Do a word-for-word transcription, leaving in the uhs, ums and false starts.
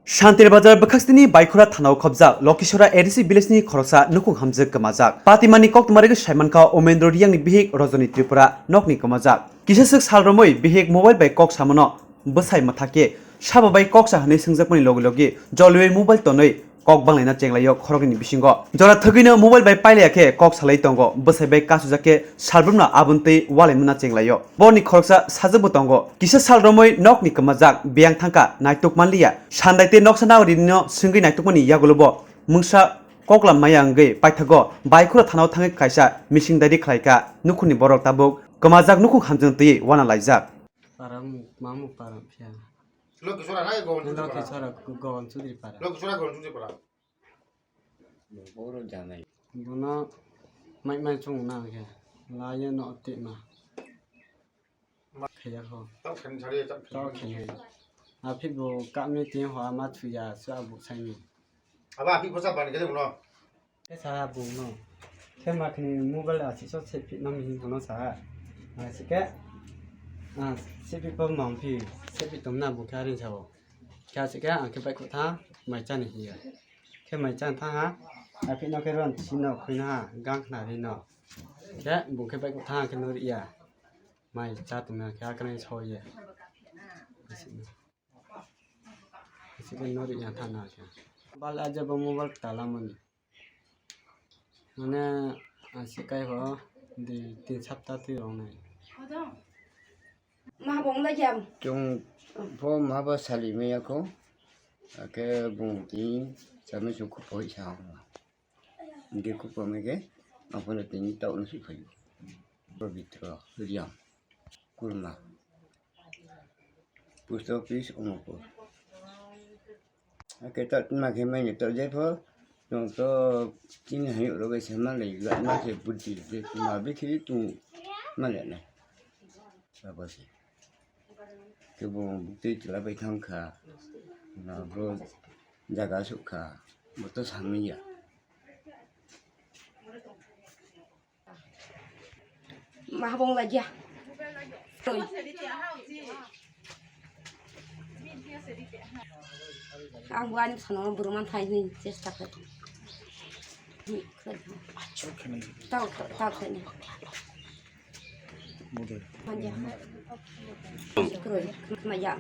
Shantir Bazar bwkhakstini Baikhura thanao khobjak Lokisora A D C village ni khoroksa nukhung hamjwk kwmajak. Patimani kok tmarigwi saimankha Omendro Riyangni bihik Rajani Tripura nokni kwmajak. Kisa swk sal romwi bihik mobile bai kok samano bwsai mwthakhe sabo bai kok sa hwnwi swngjakmani logi logi jolwi mobile tonwi kok banglaina chenglaio khoroknwini bisingo. Jora thwgwino mobile bai pailaiya khe kok salai tongo, bwsai bai kasujak khe salbrumno aboni twi walaimana chenglaio. Borni khoroksa sajwkbo tongo. Kisa sal romwi nokni kwmajak biyang thangkha naituk manliya. Sandai tei noksa naorinino swngwi naitukmani yagulobo mungsa koklam maya wngwi paithago Baikhura thanao thangwi kaisa mising dairi khlaikha. Nukhungni borok tabuk kwmajak nukhung hamjwng twi wana laijak. Para mu-, mamu para phiya. Lokisora na Gowan Chudri Lokisora Gowan Chudri para. Lokisora Gowan Chudri para. Boro janai. Bono mai mai chung na khe. Laye no te ma. Ma- Khaya ho. Tau khen chari, tau khen. Tau khen. Api bo kami tin ho ama thuya su abu saini. Aba api bosa bani khe bono. Khe sa bung no. Khe ma khini mobile asi so se phi nam hin bono sa. Asi khe. Ah, se phi po mang phi. Se phi tom na bu kha rin sa bo. Khe asi khe ang khe bai kho tha mai chani hiya. Khe mai chan tha ha. Api no khe ron si no khui na ha. Gang khna ri no. Khe bung khe bai kho tha khe no ri ya. Mai cha tong na khe akana so ye. Asi no. Asi khe no ri ya tha na khe. Bal aja bo mobile tala mani. Mane, ah, sikai ho, di tin sapta twi rong nai. Ma bong la jam. Chung pho ma ba sali me ya ko. Ake bung tin sami su ku poi sa ho. Nge ku po me ke, ma pho na tin ta un su phai. Pavitra, Riam, Kurma. Post office, Omorpur. Ake ta tma khe mai ne to je pho, tong to chini hai ro ge se ma le ga ma khe buddhi je ma bi khe tu ma le na. Ba ba se. Ke bo tei chwla bai thang kha. Na bro jaga suk kha. Bo to samni ya. Ma bong la jia. Ang buani sono buruman thai ni chesta khe. Tau tau khe ni. Manja. Kroi, manja.